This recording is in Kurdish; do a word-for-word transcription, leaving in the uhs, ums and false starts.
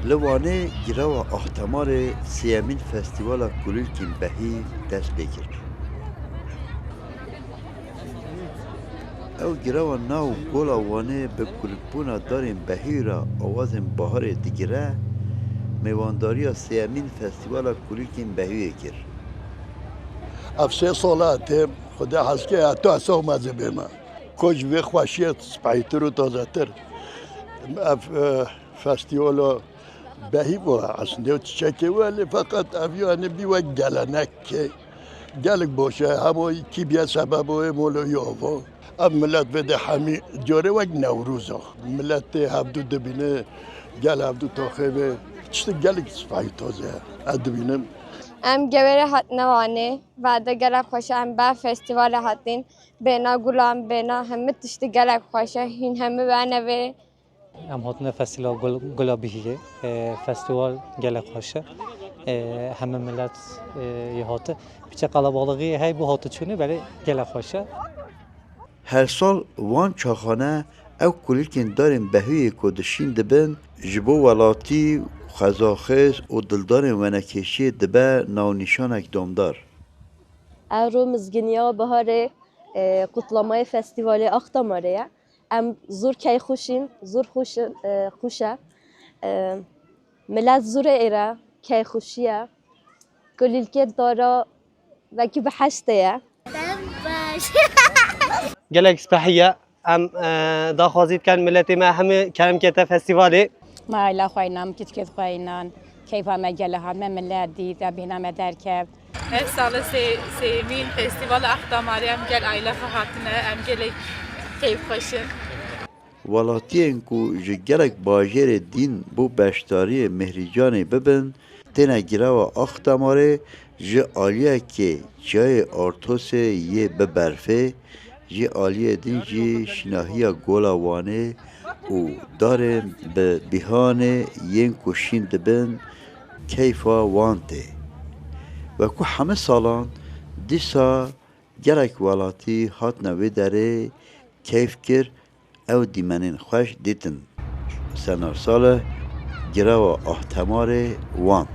Li Wanê girava Axtemarê sêyemîn Festîvala Kulîlkên Behî dest pê kir. Ew girava nav Gola Wanê bi kulîlkbûna darên behî re awazên baharê digire, mêwandariya sêyemîn Festîvala Kulîlkên Behîyê kir. Ev sê sala têm, Xwedê hez ke heta esa me zî bême. Ku ji vê xweşiyê spehîtir û tazetir. Ev, e, festîvala behî bû, eslindê çiçekê wê, lê feqet ev yanî bî wek gelenekê. Gelek baş e, hema kî bîye sebeba wê molo yê ava. Ev milet vê de hemî carê wek Newroz e. Milet tê hevdû dibîne, gel hevdû taxê vê. Tiştê gelek spehî taze ye. Ez dibînim. Em gewêre hatine Wanê, vade gelek xweş e, em be festîvalê hatîn, bêhna gulan, bêhna hemî tiştî gelek xweş e, hîn hemî wene vê. Em hatine festîvala gul, gula bihîlê. E, festîval gelek xweş e. E, hemî milet, e, yê hate. Piçe qelebalixî hey bû hate çûnê, belê gelek xweş e. Her sal Wan Çaxane ew kulîlkên darên behûyê ku dişîn dibin, ji bo welatî, xwezaxêz û dildarên wenekêşiyê dibe navnîşanek domdar. Ewro mizginiya biharê, e, qutlamayê festîvalê Axtamarê ye. Em zor keyxweş in, zor xweş in, e, xweş e. E, milet zor e êre, keyxweşî ye. Kulîlkê dara wekî biheştê ye. Dem baş. Gelek spehî ye. Em, e, daxwazî dikin miletê me hemî kerem kete festîvalê. Me aîla xwe înan, kiçkêt xwe înan. Keyfa me gele hat, me milet dît, em bêhna me derkevt. Ev sal e sê-, sêyemîn festîvala Axtamarê, em gel aîla xwe hatine, em gelek keyfxweş in. Welatiyên ku ji gelek bajêrê dîn bo beşdariyê Mihrîcanê bibin, têne girava Axtamarê ji aliyekê çiyayê Artosê yê bi berfê, ji aliyê din jî şînahiya Gola Wanê û darên bi bîhanê yên ku şîn dibin keyfa wan tê. Wekû hemî salan, dîsa gelek welatî hatine wê derê keyf kir, ew dîmenên xweş dîtin. Senar Salih, Girava Axtemarê, Wan.